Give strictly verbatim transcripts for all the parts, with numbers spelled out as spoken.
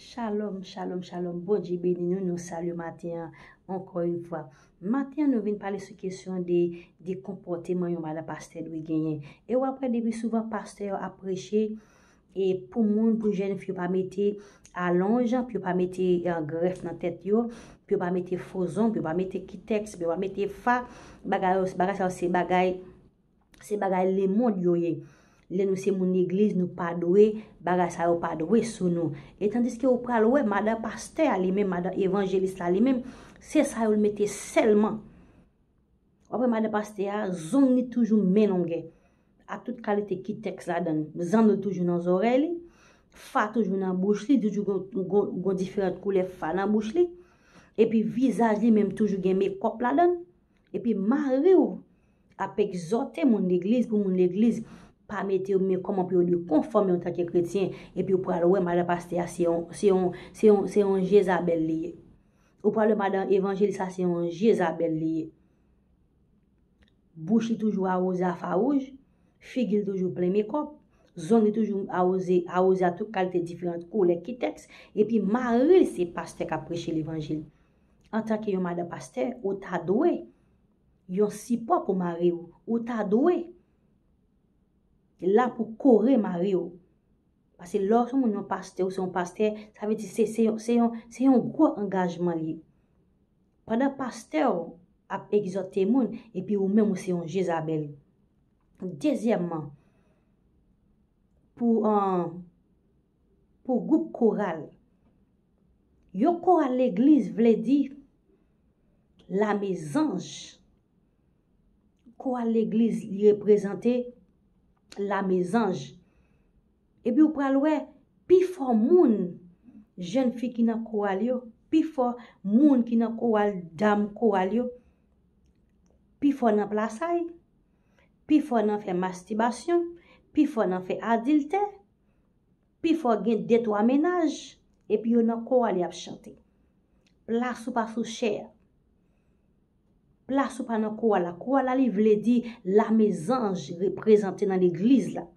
Shalom, shalom, shalom. Bondye beni nou. Nou salye maten an ankò yon fwa. Maten an, nou vin pale sou kesyon de, de konpòteman yon madan pastè dwe genyen. E w ap wè depi souvan pastè yo ap preche, e pou moun, pou jèn fi yo pa mete alonj, pou yo pa mete, eh, grèf nan tèt yo, pou yo pa mete fo zong, pou yo pa mete kitèks, pou yo pa mete fa, bagay yo, bagay sa yo se bagay, se bagay lemonn yo ye. Lè nou se moun legliz, nou pa dwe, bagay sa yo pa dwe sou nou. E tandiske ou pral wè, madan pastè a li menm, madan evanjelis la li menm, se sa yo l mete sèlman. W ap wè madan pastè a, zong li toujou men longè. A tout kalite kitèks ladan l. Zong li toujou nan zòrèy li. Fa toujou nan bouch li, toujou gon, gon, gon diferan koulè fa nan bouch li. Epi vizaj li menm toujou gen mekòp ladan l. Epi mari w ap egzòte moun legliz pou moun legliz pa mete yo men kòman pou yo dwe konfòme antanke kretyen. Epi w pral wè madan pastè a se yon, se yon, se yon, se yon Jezabèl li ye. Ou pral wè madan evanjelis la se yon Jezabèl li ye. Bouch li toujou awoze a fa wouj, figi l toujou plen mekòp, zong li toujou awoze, awoze a tout kalite diferan koulè kitèks, epi mari l se pastè k ap preche levanjil. Antanke yon madan pastè, ou ta dwe yon sipò pou mari w, ou ta dwe la pou kore mari w. Paske lè w se yon moun, yon pastè, ou se yon pastè, sa vle di se, se yon, se yon, se yon gwo angajman li ye. Pandan pastè w ap egzòte moun, epi ou menm ou se yon Jezabèl. Dezyèmman, pou, an, pou gwoup koral. Yon koral legliz vle di lame zanj. Koral legliz li reprezante lame zanj. Epi ou pral wè, pifò moun, jèn fi ki nan koral yo, pifò moun ki nan koral, dam koral yo, pifò nan plasay, pifò nan fè mastibasyon, pifò nan fè adiltè, pifò gen de twa mennaj, epi yo nan koral y ap chante. Plas ou pa sou chè a. Plas ou pa nan koral la. Koral la, li vle di lame zanj reprezante nan legliz la.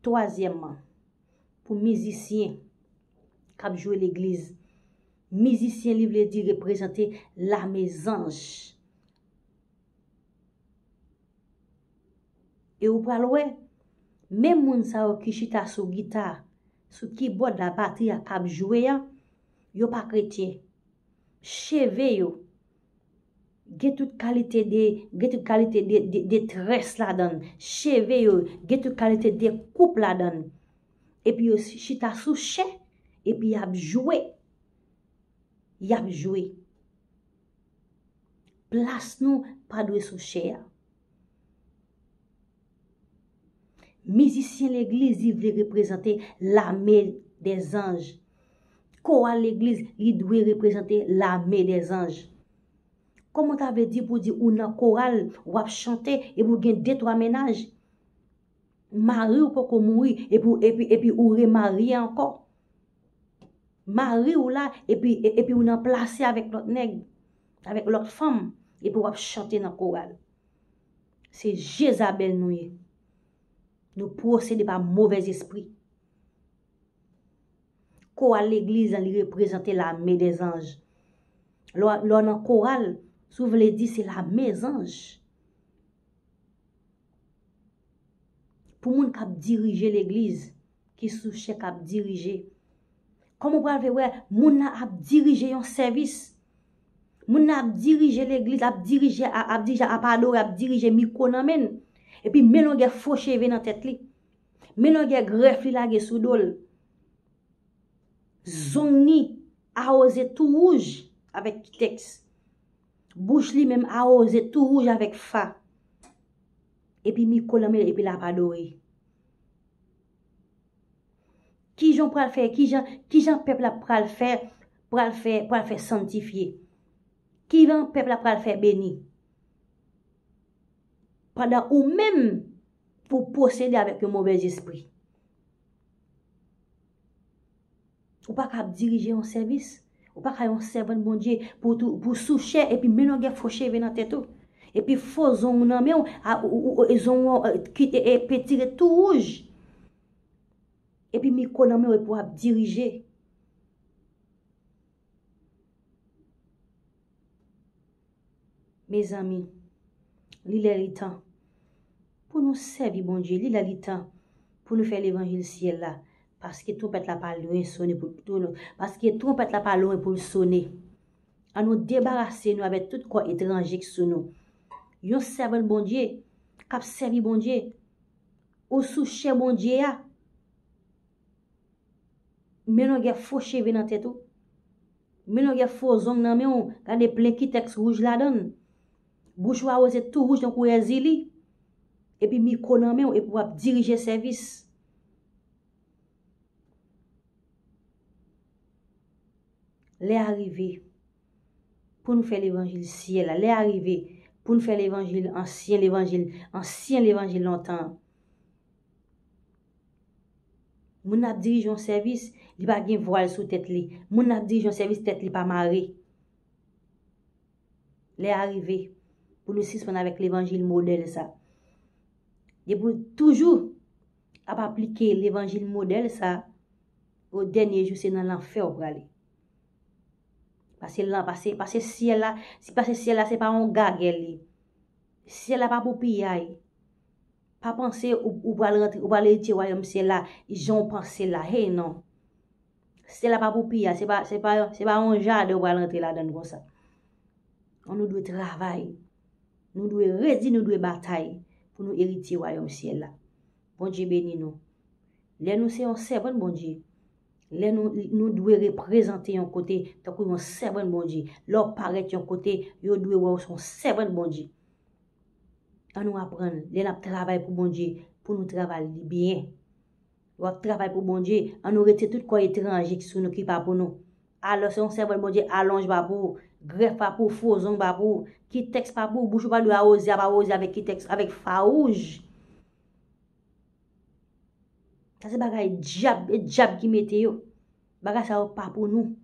Twazyèmman, pou mizisyen k ap jwe legliz. Mizisyen, li vle di reprezante lame zanj. E ou pral wè, menm moun sa yo ki chita sou gita, sou kibòd la, batri a k ap jwe a, yo pa kretyen. Cheve yo, gen tout kalite de, gen tout kalite de, de, de très ladan l. Cheve yo, gen tout kalite de koup ladan l. Epi yo chita sou chè, epi y ap jwe. Y ap jwe. Plas nou pa dwe sou chè a. Mizisyen legliz, li vle reprezante lame dè zanj. Koral legliz, li dwe reprezante lame dè zanj. Kòman ta vle di pou di ou nan koral, w ap chante, epi w gen de twa mennaj? Mari w poko mouri, epi, epi, epi ou remarye ankò. Mari w la, epi, e- epi ou nan plase avèk lòt nèg, avèk lòt fanm, epi w ap chante nan koral. Se Jezabèl nou ye. Nou posede pa movèzespri. Koral legliz la, li reprezante lame dè zanj. Lè w, lè w nan koral, sa w vle di se lame zanj. Pou moun k ap dirije legliz, ki sou chè k ap dirije. Kòman w pral fè wè moun nan ap dirije yon sèvis? Moun nan ap dirije legliz, ap dirije, a- ap dirije, ap adore, ap dirije mikwo nan men l. Epi men longè fo cheve nan tèt li. Men longè grèf li lage sou do l. Zong li awoze tou wouj avèk kitèks. Bouch li menm awoze tou wouj avèk fa. Epi mikwo nan men l, epi l ap adore. Kijan w pral fè, kijan, kijan pèp la pral fè, pral fè, pral fè sanntifye? Kijan pèp la pral fè beni? Pandan ou menm pou posede avèk yon movèzespri. Ou pa ka ap dirije yon sèvis. Ou pa ka yon sèvant Bondye pou tou, pou sou chè epi men longè fo cheve nan tèt ou. Epi fo zong ou nan men w, a- ou- ou- ou- zong ou e- ki- e- e- petire tou wouj. ko nan men w epi w ap dirije. Mezanmi, li lè li tan pou nou sèvi Bondye, li lè li tan pou nou fè levanjil syèl la, paske twonpèt la pa lwen sone pou, pou nou, paske twonpèt la pa lwen pou l sone. An nou debarase nou avèk tout kò etranje ki sou nou. Yon sèvant Bondye k ap sèvi Bondye, ou sou chè Bondye a. Men longè fo cheve nan tèt ou. Men longè fo zong nan men w. Gade plen kitèks wouj ladan l. Bouch ou a woze tou wouj tankou èzili. Epi mikwo nan men w, epi w ap dirije sèvis. Lè a rive pou nou fè levanjil syèl la. Lè a rive pou nou fè levanjil ansyen, levanjil ansyen, levanjil lontan an. Moun ap dirije yon sèvis, li pa gen vwal sou tèt li. Moun ap dirije yon sèvis, tèt li pa mare. Lè a rive pou nou sispann avèk levanjil modèl sa. Depi w toujou ap aplike levanjil modèl sa, o dènye jou se nan lanfè w prale. Paske lan, paske, paske syèl la, si paske syèl la se pa yon gagè li. Syèl la pa pou piyay. Pa panse ou, ou pral rantre, ou pral eritye wayòm syèl la jan w panse la. Hey non. Syèl la pa pou piyay, se pa, se pa, se pa yon jaden ou pral rantre ladan l konsa. An nou dwe travay. Nou dwe redi, nou dwe batay pou nou eritye wayòm syèl la. Bondye beni nou. Lè nou se yon sèvant Bondye, lè nou, nou dwe reprezante yon kote tankou yon sèvant Bondye. Lè w parèt yon kote, yo dwe wè w se yon sèvant Bondye. An nou aprann, lè n ap travay pou Bondye, pou nou travay li byen. Lè w ap travay pou Bondye, an nou retire tout kò etranje ki sou nou, ki pa pou nou. Alò, se yon sèvant Bondye, alonj pa pou ou, grèf pa pou ou, fo zong pa pou ou, kitèks pa pou ou, bouch ou pa dwe awoze, ap awoze avèk kitèks, avèk fawouj. Sa se bagay dyab, e dyab ki mete yo. Bagay sa yo pa pou nou.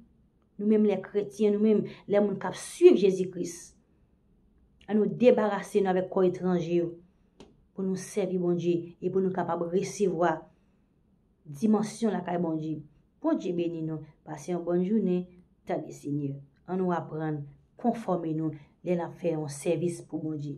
Nou menm lè kretyen, nou menm lè moun k ap swiv Jezi Kris. An nou debarase nou avèk kò etranje yo pou nou sèvi Bondye e pou nou kapab resevwa dimansyon lakay Bondye. Bondye beni nou. Pase yon bòn jounen. Tande Senyè. An nou aprann konfòme nou lè n ap fè yon sèvis pou Bondye.